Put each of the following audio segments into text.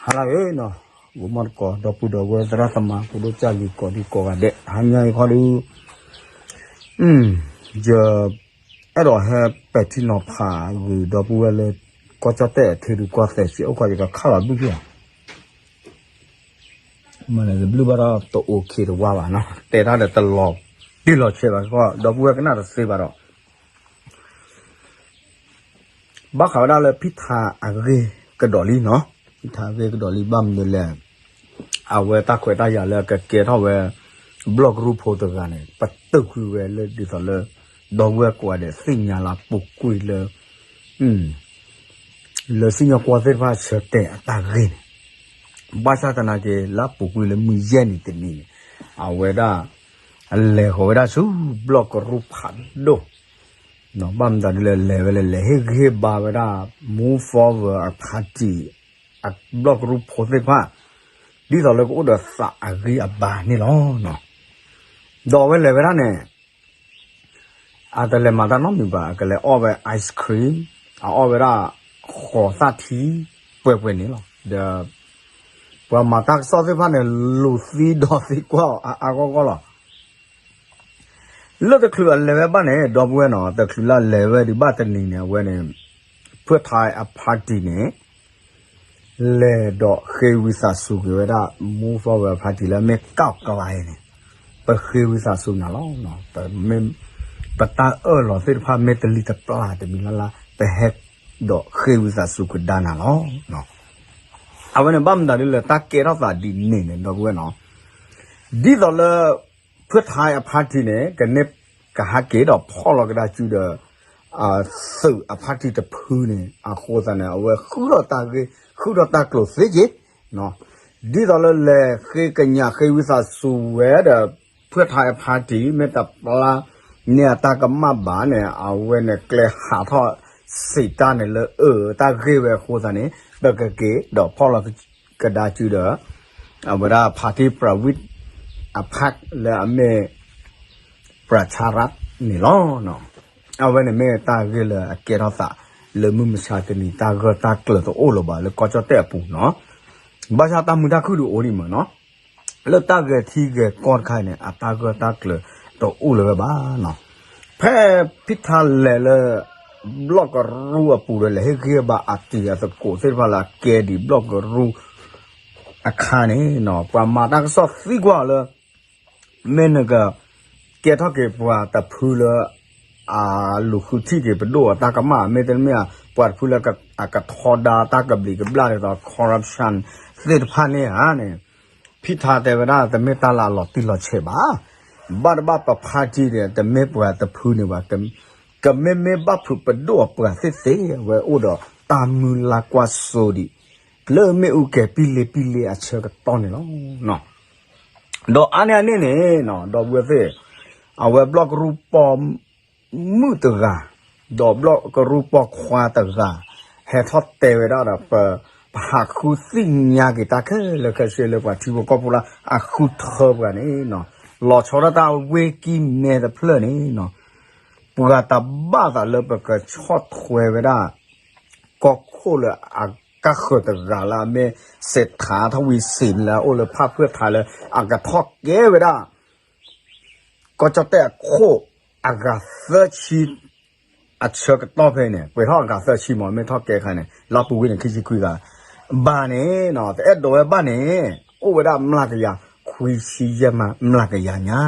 ဟါလၢအဂ့ၤနီၤ, ဂီၤမီၢ်တကိး ဒီပုၢ်ဒီဝဲၢ်သရၣ်သမါ ဖိဒိၣ်ကၢ်လံၤ ကိးဒံကိးဂၤဒဲး ဟါညါအံၤခီဒုး ယ အဲၣ်ဒိးဟဲပဲာ်ထံနီၤဖးဂ့ၤ ဒီပုၢ်ဝဲၢ်လၢ ကီၢ်ကၠီၣ်တဲၣ်အထံရူၢ်ကီၢ်သဲးစ့ၢ် အိၣ်ခိးယကခးလီၤဘုၣ်က့ၤ မ့ၢ်န့ၣ်တဘျုးဘၣ်ဒီးတအိၣ်ခ့တဝါဘၣ်နီၤ, တဲတၢ်ဒီးတလီၤတံၢ်လီၤဆဲးဘၣ်ကီ ဒီပုၢ်ဝဲၢ်ကနၣ်တသ့ဘၣ်ဒီး ဘၣ်ဃးဝဲဒၣ်လၢဖံထါအဂ့ၢ်ကဒီးလံနီၤ, ဖံထါအဂ့ၢ်ကဒီးလံ ဘၣ်မနုၤလဲၣ်, အဝဲတၢ်ခွဲးတၢ်ယာ်လၢအကကဲထီၣ်ဝဲ ဘျီၣ်ကရူၢ်ဖိတဂၤန့ၣ် ပတုာ်ကွံာ်ဝဲလၢဒ်သိးလၢ ဒီပုၢ်ဝဲၢ်ကိးဂၤဒဲးသ့ၣ်ညါလၢအပူၤကွံာ်လၢ လၢစံၣ်ညီၣ်ကွီၢ်သ့ၣ်တဖၣ်ဆၢတဲာ်အတၢ်ဂ့ၢ်န့ၣ်, ဘၣ်ဆၣ်သနာ်က့ လၢအပူၤကွံာ်လၢမုၢ်ယဲၢ်နံၤတနံၤန့ၣ် အဝဲဒၣ် လဲၤဃီၤဝဲဒၣ်ဆူ ဘျီၣ်ကရူၢ်ဖးဒိၣ်, ဘၣ်မတၤဒ်လဲၣ် လဲၤဝဲလဲၤလဲၤဟ့ၣ်ဂံၢ်ဟ့ၣ်ဘါဝဲဒၣ် Move Forward အ party အဘျီၣ်ကရူၢ်ဖိသ့ၣ်တဖၣ် ဒ်သိးလၢကအိၣ်ဒီးသးအဂံၢ်အဘါန့ၣ်လီၤ. ဒီးအဝဲလဲၤဝဲဒၣ်န့ၣ် အတလဲၤမၤတၢ်နီတမံၤဘၣ် အကလဲၤအီၣ်ဝဲ ice cream အအီၣ်ဝဲဒၣ် ဃိးသၣ်ထံ ပှဲၤပှဲၤန့ၣ်လီၤ. ဒီး ပှၤမၤတၢ်ကစီၣ်သ့ၣ်တဖၣ်န့ၣ် လူၤသံဒီးသံကွၢ်အါအါဂီၢ်ဂီၢ်လီၤ. လၢတချုးအလဲၤဝဲဘၣ်န့ၣ် ဒီပုၢ်ဝဲၢ်နီၤ တချုးလၢအလဲၤဝဲဒံးဘၣ်တနံၤန့ၣ် အဝဲန့ၣ် ဖုၣ်ထါအ party န့ၣ် လဲၤဒီးဃ့ဝံသးစူၤက့ၤဝဲဒၣ် Move Forward party လၢမ့ၢ် ကၣ်ကလါ န့ၣ် ပဃ့ဝံသးစူၤနၤလီၤ. ပတၢ်အၢၣ်လီၤသ့ၣ်တဖၣ်မ့ၢ်တလံတပျၢ်တမံၤလၢ်လၢ် ပဟဲဒီးဃ့ဝံသးစူၤကဒါနၤလီၤ. အဝဲန့ၣ်ဘၣ်မတၤဒ်လဲၣ် တၢ်ကဲထီၣ်သးဒ်န့ၣ်န့ၣ် ဒီပုၢ်ဝဲၢ်နီၤ ဒ်သိးလၢ ဖုၣ်ထါအ party န့ၣ် ကန့ၢ်ကဟဲက့ၤဒီးဖီၣ်လီၤကဒါစုဒီး သုးအ party တဖုန့ၣ် အဃိသတးန့ၣ် အဝဲဃုထီၣ်တၢ်ဂ့ၢ် ဃုထီၣ်တၢ်ကျိၤသ့က့ၤ ဒ်သိးလၢလဲၤဃ့ကညးဃ့ဝံသးစူၤဝဲဒီး ဖုၣ်ထါအ party မ့ၢ်တပျၢ်န့ၢ်အတၢ်ကမၣ်ဘၣ်န့ၣ် အဝဲန့ၣ်ကျဲဟးထီၣ်စံးတၢ်န့ၣ်လၢအၢတၢ်ဂ့ၢ်ဝဲအဃိသတးန့ၣ် ပကက့ၤဒီးဖီၣ်လီၤကဒါစုဒီး အဝဲဒၣ် party ပြဝံၣ် အ party လၢအမ့ၢ် ပြၢ်ဆါရၣ်န့ၣ်လီၤ. အဝဲန့ၣ်မ့ၢ်တၢ်ဂ့ၢ်လၢအကဲထီၣ်သး လၢမုၢ်မဆါတနံၤ တၢ်ဂၢၢ်တၢ်ကျၢၤတအိၣ်လၢၤဘၣ်လၢကီၢ်ကၠီၣ်တဲၣ်အပူၤနီၤ. ဘၣ်ဆၣ်တၢ်မုာ်တၢ်ခုၣ်ဒုးအိၣ်ဒံးမ့ၢ်နီၤ. လၢတၢ်ဂဲၤထံဂဲၤကီၢ်တခါအံၤန့ၣ် အတၢ်ဂၢၢ်တၢ်ကျၢၤတအိၣ်လၢၤဝဲဘၣ်နီၤ. ဖဲဖံထါလဲၤလၢ ဘျီၣ်ကရူၢ်အပူၤဒီး လဲၤဟ့ၣ်ဂံၢ်ဟ့ၣ်ဘါအတံၤအသကိးသ့ၣ်တဖၣ်လၢအကဲဒံးဘျီၣ်ကရူၢ် အခါန့ၣ်နီၤ ပှၤမၤတၢ်ကစီၣ်သံကွၢ်လၢ မ့ၢ်နက ကဲထီၣ်က့ၤပှၤတဖုလၢ အလူၤဃုထံၣ်က့ၤပဒိၣ်အတၢ်ကမၣ် မ့တမ့ၢ် ပှၤတဖုလၢအကထီဒါတၢ်ကဘျံးကဘျၣ်ဒ်သိး corruption သ့ၣ်တဖၣ်န့ၣ်ဧါန့ၣ် ဖံထါတဲဝဲဒၣ် တမ့ၢ်တၢ်လၢအလီၤတံၢ်လီၤဆဲးဘၣ်. ဘၣ်တဘၣ်ပ party န့ၣ် တမ့ၢ်ပှၤတဖုန့ၣ်ဘၣ် ကမ့မ့ၢ်ဘၣ်ဖုးပဒိၣ်အပှၤသ့ၣ်သ့ၣ် အဝဲအိၣ်ဒီးတၢ်မုၢ်လၢ်ကွၢ်စိဒံး လၢမ့ၣ်အူကဲၤပံလ့ပံလ့အဆၢကတီၢ်န့ၣ်လီၤ. ဒီးအါန့ၢ်အန့ၣ်န့ၣ် ဒီပုၢ်ဝဲၢ်သ့ၣ် အဝဲဘျီၣ်ကရူၢ်ပီၢ်မုၣ်တဂၤ ဒီးဘျီၣ်ကရူၢ်ပီၢ်ခွါတဂၤ ဟဲထီၣ်တဲဝဲဒၣ်ဒီး ပ ပဟးဃုသ့ၣ်ညါက့ၤတၢ်ခဲလၢာ်ခဲဆ့လၢပှၤထံဖိကီၢ်ဖိလၢအဃုထၢပှၤန့ၣ် လီၤဆီဒၣ်တၢ်ဝ့ၢ်ကံၢ်မဲတဖျၢၣ်န့ၣ် ပှၤတဘၣ်သးလၢပကဆီၣ်ထွဲဝဲဒၣ် ကီၢ်ခိၣ်လၢအကါဃၢၤတဂၤလၢအမ့ၢ်စ့းထးထီၣ်ဝံၤစ့းလၢအအိၣ်လၢဖၣ်ဖုၣ်ထးလၢ အကထီၣ်ကဲဝဲဒၣ် ကီၢ်ကၠီၣ်တဲၣ်အခိၣ်အဂၤသၢဆံ အဆၢကတီၢ်ဖဲန့ၣ် ပှဲၤထီၣ်အဂၤသၢဆံမး မ့ၢ်ထီၣ်ကဲခါန့ၣ် လၢပူၤကွံာ်န့ၣ် ခံဆံခွံဂၤ ဘၣ်န့ၣ် တအဲၣ်ဒိးဝဲဘၣ်န့ၣ် အိၣ်ဝဲဒၣ်မျးကယၤ ခွံဆံယဲၢ်မး မျးကယၤညါ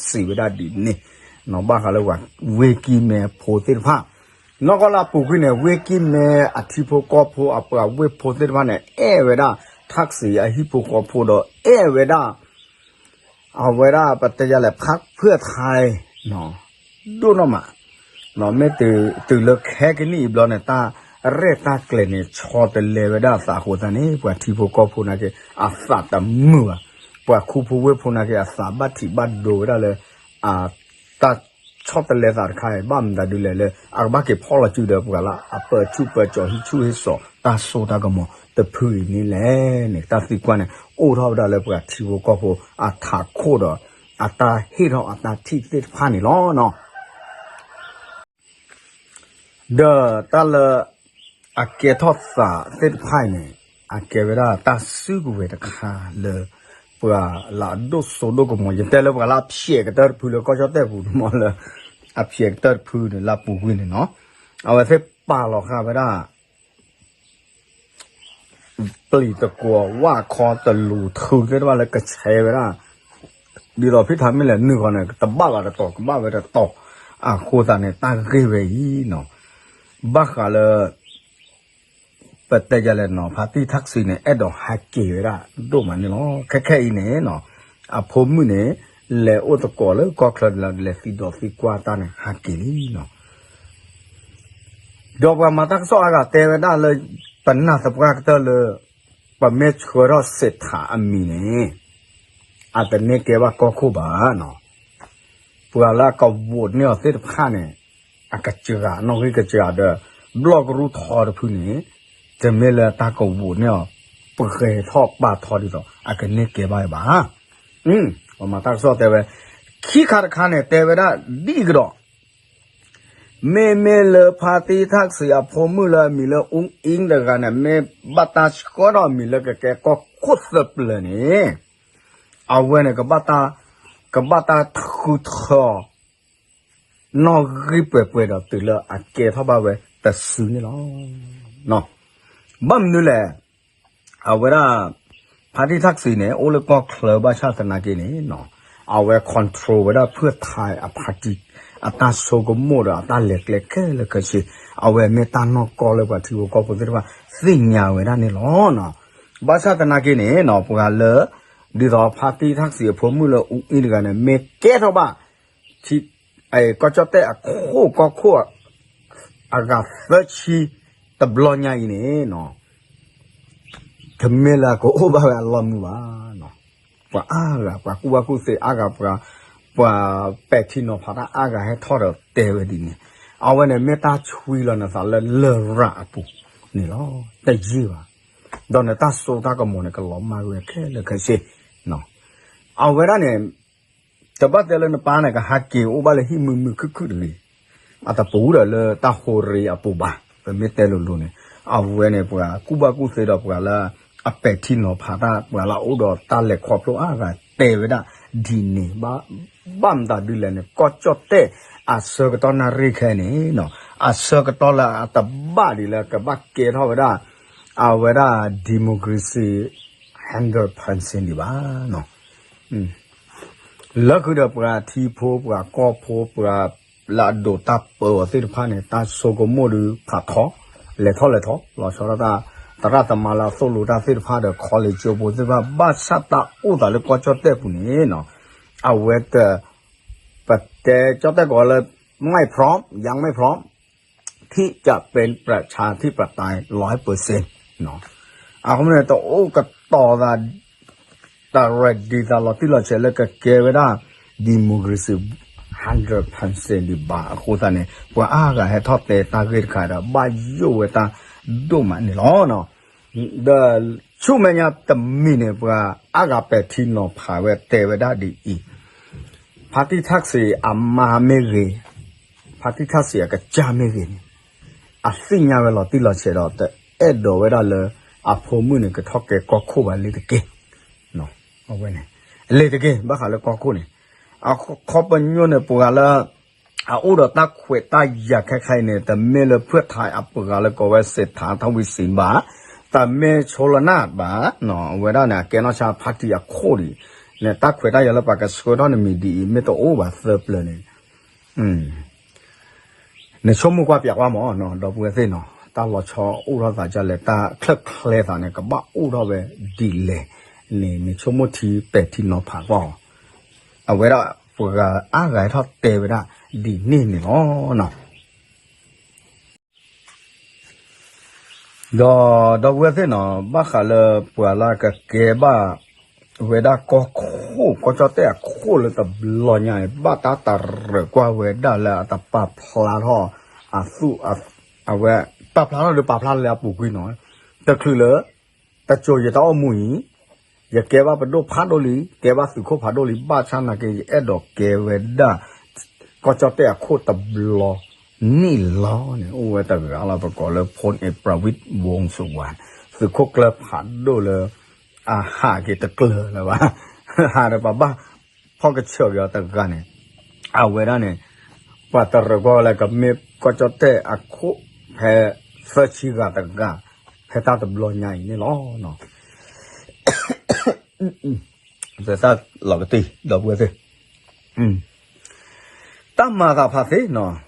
စံးဝဲဒၣ်ဒ်န့ၣ် ဘၣ်ဃးလၢပှၤဝ့ၢ်ကံၢ်မဲဖိသ့ၣ်တဖၣ် နီၢ်ကီၢ်လၢအပူၤကွံာ်န့ၣ် ဝ့ၢ်ကံၢ်မဲအထံဖိကီၢ်ဖိအပှၤဝ့ၢ်ဖိသ့ၣ်တဖၣ်န့ၣ် အဲၣ်ဝဲဒၣ် ထၣ်စံးအဟံၣ်ဖိဃီဖိဒီးအဲၣ်ဝဲဒၣ် အဝဲဒၣ်ပတဲယၤလဲၣ် ဖၣ်ဖုၣ်ထး ဒိၣ်နီၢ်မး မ့ၢ်တုၤလၢခဲကနံၣ်အံၤဘျီန့ၣ် တၢ်ရဲၣ်တၢ်ကျဲၤန့ၣ် ဆီတလဲဝဲဒၣ်အသးအဃိသတးန့ၣ် ပှၤထံဖိကီၢ်ဖိနာ်က့ အသးတမုာ်ဘၣ် ပှၤခူဖိဝ့ၢ်ဖိနာ်က့ အသးဘၣ်ထံးဘၣ်ဒိဝဲဒၣ်လၢ အတၢ်ဆီတလဲသးတခါအံၤ ဘၣ်မတၤဒ်လဲၣ်လၢ အကဘၣ်က့ၤဖီၣ်လီၤစုဒီးပှၤလၢအပၢဆူၣ်ပၢကၠီၤဟံၣ်ဆူၣ်ဟံၣ်စီၤတၢ်စိတၢ်ကမီၤတဖုအံၤန့ၣ်လဲၣ်န့ၣ် တၢ်သံကွၢ်န့ၣ် အိၣ်ထီၣ်ဝဲဒၣ်လၢပှၤထံဖိကီၢ်ဖိအထးခိၣ်ဒီး အတၢ်ဟ့ၣ်ထီၣ်အတၢ်ထံၣ်သ့ၣ်တဖၣ်န့ၣ်လီၤ. ဒီးတၢ်လၢအကဲထီၣ်သးသ့ၣ်တဖၣ်အံၤန့ၣ် အကဲဝဲဒၣ်တၢ်စုကဝဲၤတခါလၢ ပှၤလၢအဒိၣ်စိဒိၣ်ကမီၤ ယတဲလၢပှၤလၢအဖျဲးကတၢၢ်တဖုလၢကီၢ်ကၠီၣ်တဲၣ်ပူၤန့ၣ်မ့ၢ်လၢ အဖျဲးကတၢၢ်တဖုန့ၣ်လၢအပူၤကွံာ်န့ၣ်နီၤ အဝဲသ့ၣ်ပာ်လီၤဃာ်ဝဲဒၣ် ပျံၤတကိးဝၣ်ခီတလူၤထုသ့ၣ်တဖၣ်လၢကဆဲးဝဲဒၣ် ဒ်သိးဖံထးမ့ၢ်လဲၤနုာ်ဃီန့ၣ် တဘၣ်ဘၣ်တတီၤ ကဘၣ်ဝဲတတီၤ အဃိသတးန့ၣ် တၢ်ဂ့ၢ်ဝဲအံၤနီၤ ဘၣ်ဃးလၢ ပတဲယလဲၣ်နီၤ ဖါတံၢ်ထၣ်စံးန့ၣ် အဲၣ်ဒိးဟးက့ၤဝဲဒၣ်ဒိၣ်မးန့ၣ်လီၤ. ခဲခဲအံၤန့ၣ်နီၤ အဖိမုၣ်န့ၣ် လဲၤအိၣ်သကိးလၢကီၢ်ချၢလၢလဲၤသံဒိးသံကွၢ်တၢ်န့ၣ် ဟးက့ၤလံနီၤ ဒီးပှၤမၤတၢ်ကစီၣ်အါဂၤတဲဝဲဒၣ်လၢ ပနၢ်သပှၢ်ကတၢၢ်လၢ ပမ့ၢ်ဆှၢထီၣ်စ့းထးအမံၤန့ၣ် အတန့ၢ်ကဲဘၣ်ကီၢ်ခိၣ်ဘၣ်နီၤ ပှၤလၢအကဝိးန့ၢ်အီၤသ့ၣ်တဖၣ်န့ၣ် အကစှၤနီၣ်ဂံၢ်ကစှၤဒီး ဘျီၣ်ကရူၢ်ထီတဖုန့ၣ် တမ့ၢ်လၢတၢ်ကဝိးန့ၢ်အီၤ ပှဲၤထီၣ်ပာ်ထီဒ်သိး အကန့ၢ်ကဲဘၣ်ဘၣ် ပှၤမၤတၢ်ကစီၣ်တဲဝဲ ခံခါတခါန့ၣ် တဲဝဲဒၣ်ဒ်အံၤကဒီး မ့မ့ၢ်လၢဖါတံၢ်ထၣ်စံးအဖိမုၣ်လၢအမံၤလၢအူအ့တဂၤန့ၣ် မ့ၢ်ဘၣ်တၢ်ဆှၢထီၣ်အမံၤလၢကကဲကီၢ်ခိၣ်သပျၢၤန့ၣ် အဝဲန့ၣ် ကဘၣ်တၢ်ထုးထီၣ် နီၣ်ဂံၢ်ပှဲၤပှဲၤဒီးတုၤလၢအကဲထီၣ်ဘၣ်ဝဲတစုန့ၣ်လီၤ. ဘၣ်မနုၤလဲၣ် အဝဲဒၣ် ဖါတံၢ်ထၣ်စံးန့ၣ် အိၣ်လၢကီၢ်ချၢဘၣ်ဆၣ်သနာ်က့န့ၣ် အဝဲ control ဝဲဒၣ်ဖုၣ်ထါအ party အတၢ်ဆိကမိၣ်ဒီးအတၢ်လဲၤကျဲခဲလၢာ်ခဲဆ့ အဝဲမ့ၢ်တၢ်နီၢ်ကီၢ်လၢပှၤထံဖိကီၢ်ဖိသ့ၣ်တဖၣ်သ့ၣ်ညါဝဲဒၣ်န့ၣ်လီၤ. ဘၣ်ဆၣ်သနာ်က့န့ၣ် ပှၤလၢ ဒ်သိးဖါတံၢ်ထၣ်စံးအဖိမုၣ်လၢအူအ့တဂၤန့ၣ် မ့ၢ်ကဲထီၣ်ဘၣ် ထံ ကီၢ်ကၠီၣ်တဲၣ်အခိၣ်ကီၢ်ခိၣ် အဂၤသၢဆံတဘျီညါအံၤန့ၣ် တမ့ၢ်လၢကအိၣ်ဘၣ်ဝဲအလီၢ်မုၢ်ဘၣ်. ပှၤအါဂၤ ပှၤကူၣ်ဘၣ်ကူၣ်သ့အါဂၤ ပှၤ ပှၤပဲာ်ထံနီၤဖးတၢ်အါဂၤဟဲထီၣ်ဒီးတဲဝဲဒ်န့ၣ် အဝဲန့ၣ်မ့ၢ်တၢ်ဆွံလီၤနသးလၢလရာ်အပူၤန့ၣ်လီၤ. တယံာ်ဘၣ် ဒီးနတၢ်စိတၢ်ကမီၤန့ၣ် ကလီၤမၢ်ဝဲခဲလၢာ်ခဲဆ့ အဝဲဒၣ်န့ၣ် တဘၣ်တဲလၢနပၢ်န့ၣ် ကဟးက့ၤအိၣ်ဘၣ်လၢဟံၣ်မုာ်မုာ်ခုၣ်ခုၣ်တဂ့ၤ, အတပူၤဒီးလၢတၢ်ဟူးရ့အပူၤဘၣ်. ပမ့ၢ်တဲလိၤလိၤန့ၣ် အဝဲန့ၣ် ပှၤကူၣ်ဘၣ်ကူၣ်သ့ဒီးပှၤလၢ အပဲာ်ထံနီၤဖးတၢ် ပှၤလၢအအိၣ်ဒီးတၢ်လဲၤခီဖျိအါဂၤတဲဝဲဒၣ်ဒ်န့ၣ် ဘၣ်မတၤဒ်လဲၣ်န့ၣ် ကီၢ်ကၠီၣ်တဲၣ်အဆၢကတီၢ်နၣ်ရံၣ်ခဲအံၤန့ၣ် အဆၢကတီၢ်လၢအတဘၣ်ဒ်လၢကဘၣ်ကဲထီၣ်ဝဲဒၣ် အဝဲဒၣ် democracy hundred percent ဒံးဘၣ် လၢဃုာ်ဒီးပှၤထံဖိပှၤကီၢ်ဖိ ပှၤလၢအဒိးတၢ်ပၢအီၤသ့ၣ်တဖၣ်န့ၣ် တၢ်ဆိကမိၣ်ဒုးဖးထီ လဲၤထီၣ်လဲၤထီ လီၤဆီဒၣ်တၢ် သရၣ်သမါလၢအသိၣ်လိတၢ်သ့ၣ်တဖၣ်ဒီး college ကၠိဖိသ့ၣ်တဖၣ် ဘၣ်ဆၣ်တၢ်အိၣ်သးလၢကီၢ်ကၠီၣ်တဲၣ်ပူၤန့ၣ် အဝဲတ ပတဲကၠီၣ်တဲၣ်ကိးလၢ ไม่พร้อม ยังไม่พร้อม ที่จะเป็นประชาธิปไตยร้อยเปอร์เซ็นต์ အဃိန့ၣ် တအိၣ်ကတီၤသး တၢ် ready သးလီၤတံၢ်လီၤဆဲးလၢကကဲဝဲဒၣ် democracy hundred percent ဒံးဘၣ်အဃိသတးန့ၣ် ပှၤအါဂၤဟဲထီၣ်တဲတၢ်ဂ့ၢ်တခါဒီး ဘၣ်ယိၣ်ဝဲတၢ်ဒိၣ်မးန့ၣ်လီၤ. ဒီးဆူမဲာ်ညါတမံၤန့ၣ် ပှၤအါဂၤပဲာ်ထံနီၤဖးဝဲတဲဝဲဒၣ်ဒ်အံၤ ဖါတံၢ်ထၣ်စံးအမါမ့ၢ်ဂ့ၤ, ဖါတံၢ်ထၣ်စံးအကစၢ်မ့ၢ်ဂ့ၤန့ၣ် အသ့ၣ်ညါဝဲလီၤတံၢ်လီၤဆဲးဒီး တအဲၣ်ဒိးဝဲဒၣ်လၢ အဖိမုၣ်န့ၣ် ကထီၣ်ကဲကီၢ်ခိၣ်ဘၣ်လ့ၤတက့ၢ်. အဝဲန့ၣ် လ့ၤတက့ၢ် ဘၣ်ဃးလၢကီၢ်ခိၣ်န့ၣ် အခီပညီန့ၣ် ပှၤလၢ အအိၣ်ဒီးတၢ်ခွဲးတၢ်ယာ်ခဲခါအံၤန့ၣ် တမ့ၢ်လၢဖုၣ်ထါအပှၤလၢကိးဝဲစ့းထါထီၣ်ဝံၤစံးဘၣ်, တမ့ၢ်ဆိလနၢ်ဘၣ်, အဝဲဒၣ်န့ၣ် အကဲနီၢ်ဆါ party အခိၣ်ဒံး, န့ၣ်တၢ်ခွဲးတၢ်ယာ်လၢပှၤကဆှၢထီၣ်နမံၤဒ်အံၤ မ့ၢ်တအိၣ်ဘၣ်သၢပျၢၤန့ၣ် နဆိကမိၣ်ကွၢ်ပၠးကွၢ်မး ဒီပုၢ်ဝဲၢ်သ့ၣ်နီၤ, တၢ်လီၤဆီအိၣ်ထီၣ်သးဒ်လဲၣ်, တၢ်ချၢၣ်ချဲသးန့ၣ် ကဘၣ်အိၣ်ထီၣ်ဝဲဒ်လဲၣ်န့ၣ် နဆိကမိၣ်ထံပဲာ်ထံနီၤဖးကွၢ်အီၤ, အဝဲဒၣ်ပှၤအါဂၤဟဲထီၣ်တဲဝဲဒၣ်ဒ်န့ၣ်န့ၣ်လီၤ. ဒီးဒီပုၢ်ဝဲၢ်သ့ၣ်နီၤ, ဘၣ်ဃးလၢပှၤလၢကကဲဘၣ် ဝဲဒၣ်ကီၢ်ခိၣ် ကီၢ်ကၠီၣ်တဲၣ်အခိၣ်လၢတဘျီညါအံၤ ဘၣ်တၢ်တရၢၢ်ကွၢ်ဝဲဒၣ်လၢအတပာ်ဖျါထီၣ် အသူၣ် အဝဲ ပာ်ဖျါထီၣ်ဒီးပာ်ဖျါလၢအပူၤကွံာ်နီၤ, တချုးလၢ တစိၤယတၢ်အိၣ်မူအံၤ ယကဲဘၣ်ပဒိၣ်ဖးဒိၣ်လံ, ကဲဘၣ်သုးခိၣ်ဖးဒိၣ်လံ, ဘၣ်ဆၣ်နာ်က့ ယအဲၣ်ဒိးကဲဝဲဒၣ် ကီၢ်ကၠီၣ်တဲၣ်အခိၣ်တဘျီန့ၣ်လီၤန့ၣ် အိၣ်ဝဲတဂၤလီၤ ပကိးလၢ ဖိၣ်အ့ ပြၤဝံး ဝူင်း စူးဝါးန့ၣ် သုးခိၣ်ကျၢၢ်ဖးဒိၣ်လၢ အဟးက့ၤတကျၢၤလၢၤဘၣ်, ဟးဒီးပှၤဘၣ်ဖီၣ်ကဆၢၣ်က့ၤအီၤတဂၤန့ၣ်, အဝဲဒၣ်န့ၣ် ပှၤတရၢၣ်ကီၢ်လဲၣ် ကမ့ၢ်ကီၢ်ကၠီၣ်တဲၣ်အခိၣ်ဖဲသၢဆံဂၤတဂၤ ဖဲတၢ်တဘျီညါအံၤန့ၣ်လီၤ. သတၢ်လီၤကတံၢ် ဒီပုၢ်ဝဲၢ်သ့ၣ်, တၢ်မၤသးဖးသ့နီၤ,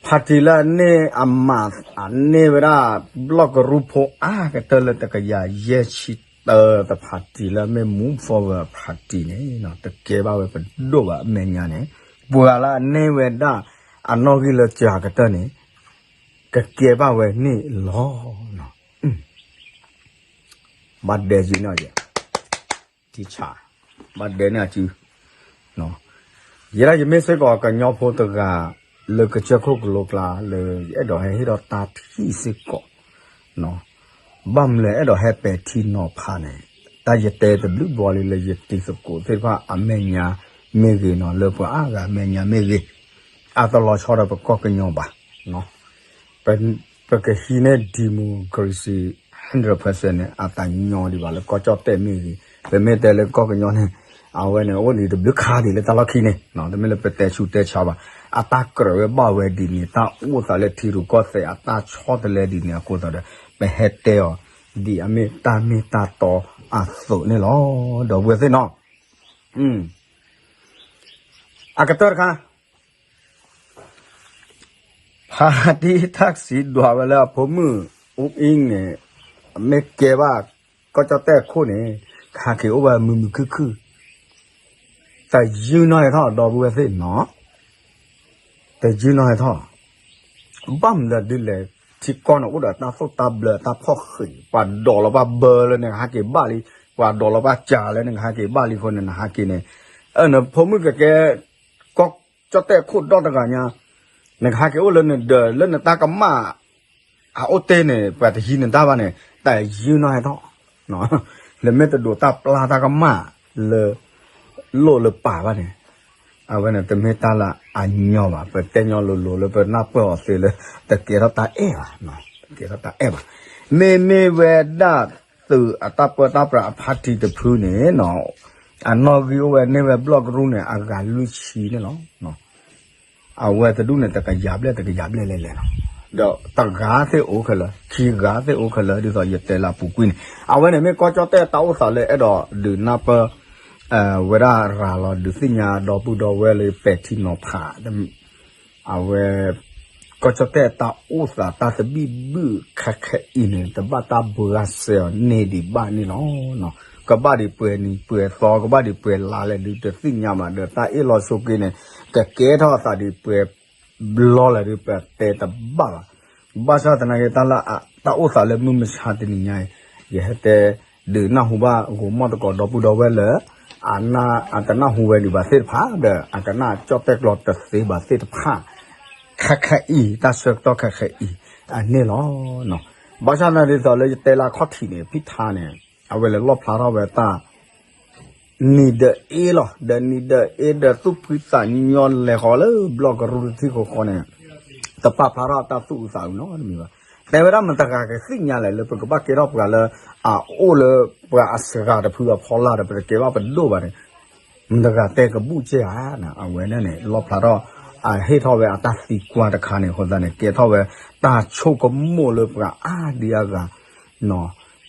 ဖါတံၢ်လၢအန့ၢ်အမး အန့ၢ်ဝဲဒၣ် ဘျီၣ်ကရူၢ်ဖိအါကတၢၢ်လၢတကယၤယဲၢ်ဆံတၢ တဖါတံၢ်လၢအမ့ၢ် Move Forward ဖါတံၢ်န့ၣ် တကဲဘၣ်ဝဲပဒိၣ်ဘၣ်အမဲာ်ညါန့ၣ်, ပှၤလၢအန့ၢ်ဝဲဒၣ် အနီၣ်ဂံၢ်လၢကၠၤကတၢၢ်န့ၣ် ကကဲဘၣ်ဝဲန့ၣ်လီၤ. ဘၣ်ဒဲက့ၤန့ၣ် ထံဆး, ဘၣ်ဒဲန့ၣ်အစု, ယဲဒၣ်ယမ့ၢ်စ့ၢ်ကီးကညီဖိတဂၤ လၢကစၢၢ်ခိၣ်ကလိကျါလၢ ယအဲၣ်ဒိးဟဲဟ့ၣ်ထီၣ်တၢ်ထံၣ်စ့ၢ်ကီး, ဘၣ်မနုၤလဲၣ် အဲၣ်ဒိးဟဲပဲာ်ထံနီၤဖးန့ၣ်, တၢ်ယတဲတဘျုးဘီလံလၢယတံၤသကိးသ့ၣ်တဖၣ်အမဲာ်ညါမ့ၢ်ဂ့ၤနီၤ လၢပှၤအါဂၤအမဲာ်ညါမ့ၢ်ဂ့ၤ, အတလီၤဆီဒီးပကီၢ်ကညီဘၣ်. ပကဟံးန့ၢ် democracy hundred percent န့ၣ် အသးညီဒံးဘၣ်လၢကီၢ်ကၠီၣ်တဲၣ်မ့ၢ်ဂ့ၤ, ပမ့ၢ်တဲလၢကီၢ်ကညီန့ၣ် အဝဲန့ၣ် အိၣ်ဒံးတဘျုးခါဒံးလၢတၢ်လီၢ်ခံန့ၣ်, တမ့ၢ်လၢပတဲဆူးတဲဆါဘၣ်, အတၢ်ကြၢးဝဲဘၣ်ဝဲဒ်န့ၣ် တၢ်အိၣ်သးလၢထံရူၢ်ကီၢ်သဲးအတၢ်ဆီတလဲဒ်န့ၣ်အဃိသတးဒီး ပဟဲတဲအီၤ ဒ်အမ့ၢ်တၢ်မ့ၢ်တၢ်တီအသိးန့ၣ်လီၤ. ဒီပုၢ်ဝဲၢ်သ့ၣ်နီၤ, အကတၢၢ်တခါ ဖါတံၢ်ထၣ်စံးဒွးဝဲလၢအဖိမုၣ် အူအ့န့ၣ် မ့ၢ်ကဲဘၣ်ကီၢ်ကၠီၣ်တဲၣ်အခိၣ်န့ၣ် ကဟးက့ၤအိၣ်ဝဲမုာ်မုာ်ခုၣ်ခုၣ်, တယုၢ်နီၢ်ဟဲထီၣ် ဒီပုၢ်ဝဲၢ်သ့ၣ်နီၤ, တယုၢ်နီၢ်ဟဲထီၣ်, ဘၣ်မနုၤဒ်လဲၣ်, ထံကီၢ်န့ၣ်အိၣ်ဒီးတၢ်သိၣ်တၢ်ဘျၢတၢ်ဖီၣ်ဃံး, ပှၤဒိးလီၤဘၣ်ဘၢလၢနကဟးက့ၤဘၣ်လံ, ပှၤဒိးလီၤဘၣ်ကၠၤလၢနကဟးက့ၤဘၣ်လံအဃိန့ၣ် နဟးက့ၤန့ၣ်, နဖိမုၣ်ကကဲ ကီၢ်ကၠီၣ်တဲၣ်အခိၣ်ဒီတဂၤညါ, နကဟးက့ၤအိၣ်လၢနဒၢးလၢနတၢ်ကမၣ် အအိၣ်တ့ၢ်န့ၣ် ပှၤတဟံးနတၢ်ဘၣ်န့ၣ် တယုၢ်နီၢ်ဟဲထီၣ်, နမ့ၢ်တဒိးတၢ်ပျၢ်တၢ်ကမၣ်လၢ လိၣ်လၢပာ်ဘၣ်န့ၣ်, အဝဲန့ၣ်တမ့ၢ်တၢ်လၢအညီဘၣ်, ပတဲညီလိၤလိၤလၢပနၢ်ပၢၢ်အီၤသ့လၢ တကဲထီၣ်တၢ်အဲၣ်ဘၣ်, တကဲထီၣ်တၢ်အဲၣ်ဘၣ်, မ့မ့ၢ်ဝဲဒၣ်သုးအတၢ်ပၢတၢ်ပြးအဖါတံၢ်တဖုန့ၣ်နီၤ, အနီၣ်ဂံၢ်အိၣ်ဝဲန့ၢ်ဝဲဘျီၣ်ကရူၢ်န့ၣ် အဂၤလွံၢ်ဆံန့ၣ်လီၤ. အဝဲတဒူၣ်န့ၣ် တကယၤဘျဲၣ်တကယၤဘျဲၣ်လဲၣ်လဲၣ်လီၤ. ဒီးတဂၤသ့ၣ်အိၣ်ခဲလၢာ်, ခံဂၤသ့ၣ်အိၣ်ခဲလၢာ် ဒ်သိးယတဲလၢအပူၤကွံာ်န့ၣ်, အဝဲန့ၣ်မ့ၢ်ကီၢ်ကၠီၣ်တဲၣ်တၢ်အိၣ်သးလၢအဲၣ်ဒိးဒုးနၢ်ပၢၢ် ဝဲဒၣ်ရၤလီၤဒုးသ့ၣ်ညါဒီပုၢ်ဒီဝဲၢ်လၢပဲာ်ထံနီၤဖး အဝဲ ကီၢ်ကၠီၣ်တဲၣ်တၢ်အိၣ်သးတၢ်သဘံၣ်ဘုၣ်ခဲခဲအံၤန့ၣ် တဘၣ်တၢ်ဘှါစဲအီၤန့ၢ်ဒံးဘၣ်န့ၣ်လီၤ. ကဘၣ်ဒံးပှဲၤနံၤပှဲၤသီ ကဘၣ်ဒံးပှဲၤလါလဲၣ်ဒုးတသ့ၣ်ညါဘၣ်ဒီး တၢ်အ့ၣ်လိာ်ဆိးက့န့ၣ် ကကဲထီၣ်အသးဒံးပှဲၤဘျီလဲၣ်ဒုး ပတဲတဘၣ်ဘၣ်. ဘၣ်ဆၣ်သနာ်က့ တၢ်လၢတၢ်အိၣ်သးလၢမုၢ်မဆါတနံၤညါအံၤ ယဟဲတဲ ဒုးနၢ်ဟူဘၣ်ဂီၤမီၢ်သကိးဒီပုၢ်ဒီဝဲၢ်လၢ အတနၢ်ဟူဝဲဒံးဘၣ်သ့ၣ်တဖၣ်ဒီး အကနၣ်ကၠီၣ်တဲၣ်ကျိာ်တသ့ဘၣ်သ့ၣ်တဖၣ် ခဲခဲအံၤ တၢ်ဆၢကတီၢ်ခဲခဲအံၤအန့ၣ်လီၤ. ဘၣ်ဆၣ်သနာ်က့ ဒ်သိးလၢယတဲလၢအခီၣ်ထံးန့ၣ် ဖံထါန့ၣ် အဝဲလဲၤလီၣ်ဖျါထီၣ်ဝဲတၢ် နံၤဒီးအ့လီၤ, ဒီးနံၤဒီးအ့ဒီးသူၣ်ဖှံသးညီလဲၤဃီလၢဘျီၣ်ကရူၢ်တထံၣ်ဃီဃီန့ၣ် တပာ်ဖျါထီၣ်တၢ်သူၣ်အုးသးအုးနီတမံၤဘၣ်. တဲဝဲဒၣ်မတၤတဂၤကသ့ၣ်ညါလဲၣ် လၢပကဘၣ်ကဲထီၣ်ပှၤလၢ အအိၣ်လၢပှၤအစှၤတဖုအဖီလာ်ဒီး ပတကဲဘၣ်ပဒိၣ်ဘၣ်န့ၣ် မတၤတဂၤတဲကဘူၣ်စ့ၢ်ဧါ. အဝဲန့ၣ်န့ၣ် လီၣ်ဖျါထီၣ် အဟ့ၣ်ထီၣ်ဝဲအတၢ်သံကွၢ်တခါန့ၣ် အဃိသတးန့ၣ် ကဲထီၣ်ဝဲ တၢ်ဆိကမိၣ်လၢပှၤအါဒံအါဂၤ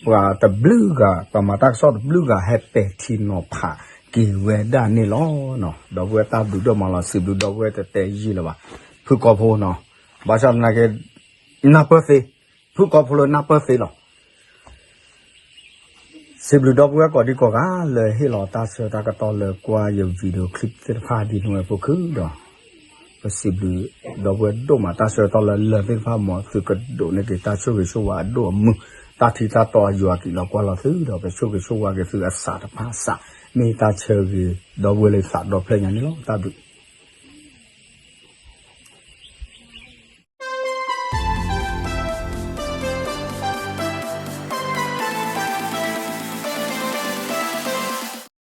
ပှၤတဘျုးဂၤ ပှၤမၤတၢ်ကစီၣ်တဘျုးဂၤ ဟဲပဲာ်ထံနီၤဖးက့ၤဝဲဒၣ်န့ၣ်လီၤ. ဒီပုၢ်ဝဲၢ်တၢ်ဘျုးဒိၣ်မးလီၤ စံးဘျုးဒီပုၢ်ဝဲၢ်တတဲယံာ်လၢၤဘၣ် ဖုကီၢ်ဖိနီၤ. ဘၣ်ဆၣ်သနာ်က့ နၢ်ပၢၢ်သ့ ဖုကီၢ်ဖိလၢနၢ်ပၢၢ်သ့လီၤ. စံးဘျုးဒီပုၢ်ဝဲၢ်ကိးဒံကိးဂၤလၢဟ့ၣ်လီၤတၢ်ဆၢတၢ်ကတီၢ်လၢကွၢ်ယ video clip သ့ၣ်တဖၣ်ဒ်န့ၣ်ဝဲဖိခုဒီး ပစံးဘျုးဒီပုၢ်ဝဲၢ်ဒိၣ်မး တၢ်ဆၢကတီၢ်လၢလၢာ်သ့ၣ်တဖၣ် မ်သုကဒိးန့ၢ်က့ၤတၢ်ဆိၣ်ဂ့ၤဆိၣ်ဝါအဒိၣ်အမုၢ် တၢ်ထံတၢ်တီအယွၤကံၣ်လီၤကွၢ်လီၤသုဒီး ပဆိၣ်ဂ့ၤဆိၣ်ဝါက့ၤသုအစးတဖၣ်စး မ့ၢ်တၢ်ဆၢဂ့ၤ ဒီပုၢ်ဝဲၢ်လၢသးဒီဖျၢၣ်ညါန့ၣ်လီၤ. တၢ်ဘျုး